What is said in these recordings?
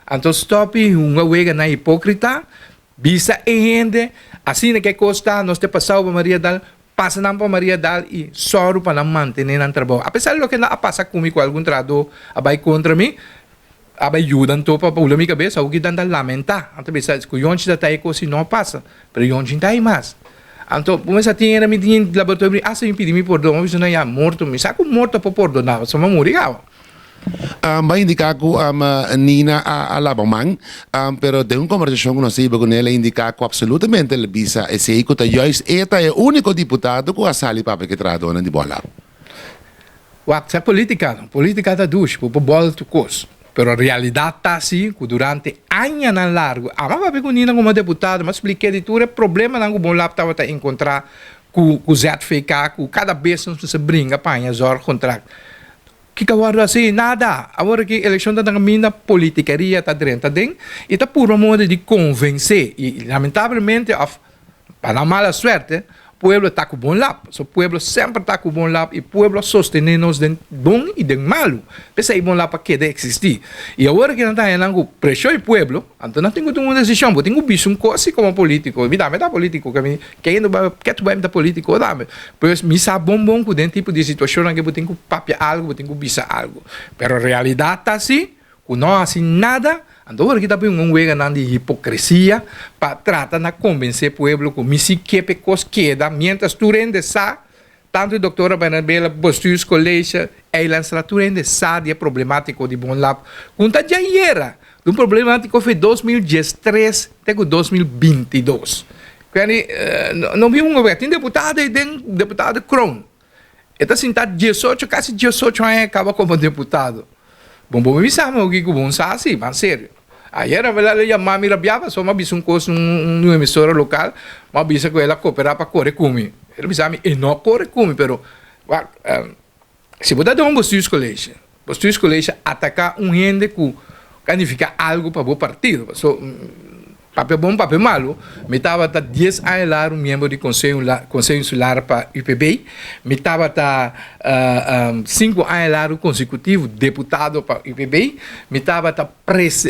Anto stòp di hunga weganan hipókrita, bisa e hende, asina ke kos ta, nos te pasau pa Mariadal, pasa nan pa Mariadal i sòru pa nan mantené nan trabou. Apesar di loke nan a pasa ku mi ku algun trahadó a bai kontra mi, a bai yuda anto pa bula mi kabes, awor ki nan ta lamentá. Nan ta bisa ku Yonchi ta ta e kos si no a pasa, pero Yonchi no ta ei mas. Anto bo mester tin era mi tin laboratorio mi hasta mi pidi mi pordon, mi bisa nan ya morto, mi sa ku morto por pordoná, pasobra mi a muri kaba. Bo a indiká ku Nina a laba man, pero den un kombersashon ku nos a hiba kuné el a indiká ku apsolutamente el a bisa esei ku ta juist e ta e úniko diputado ku a sali papia ku e trahadónan di Bòlab. Wak, sa polítika no. Polítika ta dushi, bo por bòl tur kos. Pero realidat ta si ku durante añanan largu, amo a papia ku Nina komo diputado, mi a splik'é di tur e problemanan ku Bonlab tabata enkontrá ku ZVK, ku kada bes nos mester bringa pa haña zorgkontrakt. Kiko a wòrdu hasi? Nada! Awor aki elekshon ta na kaminda, politikeria ta drenta den i ta purba moda di konvensé i lamentablemente òf pa nan mala suerte pueblo ta ku bon lap. So pueblo semper ta ku bon lap i pueblo a sostené nos den bon i den malu. P'esei bon lap a keda eksistí. I awor aki nan ta haña nan ku preshon di pueblo, anto nan tin ku tuma un desishon. Bo tin ku bisa un kos si komo polítiko. Mi tambe ta polítiko, ke mi Kende bai ke tu bai mi ta politico tambe. Pues mi sa bon bon ku den tipo di situacionnan ke bo tin ku papia algo, bo tin ku bisa algo. Pero realidad ta si ku no hasi nada, anto ora ki ta bin un weganan di hipocresia pa trata na convence pueblo ku mi si ke p'e kos keda mientras tur hende sa. Tantu e doktora Bernabela, Bestuurscollege, Eilandstraat, tur hende sa di e problemátiko di Bonlab ku ta djayera di un problemátiko for 2013 te ku 2022. Kende no bin un gobierno, tin deputado ei den, deputado Kroon, e ta sinta 18, kasi 18 aña e kaba komo deputado. Bon bo bisa mi oki ku bon sa si, ban serio. Ayer a el a yama mi rabiá pasobra mi a bisa un kos na un emisora lokal, mi a bisa ku el a koperá pa kore ku mi. El a bisa mi e no a kore ku mi, pero wak si bo ta den un bestuurscollege, bestuurscollege ataká un hende ku a nifiká algu pa bo partido, pasobra Papia bon, papia malu. Mi tabata dies aña largu miembro di Konseho Konseho Insular pa UPB. Mi tabata sinku aña largu konsekutivo deputado pa UPB. Mi tabata pres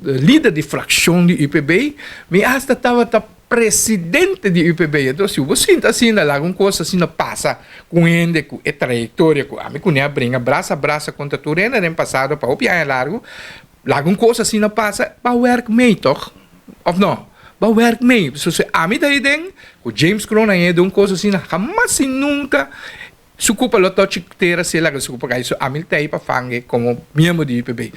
lider di frakshon di UPB. Mi asta tabata presidente di UPB. Enton si bo sinta asina laga un kos asina pasa ku un hende ku e trayektoria ku ami kuné a bringa brasa brasa kontra tur hende den pasado pa hopi aña largu, Laga un kos asina pasa, ba wèrk mee tòg? Òf nò? Ba wèrk mee. So si ami ta aden ku James Kroon a hende un kos asina, hamas i nunka su kupa lo tochi tera si e laga su kupa kai. So ami ta ei pa fange komo miembro di UPB.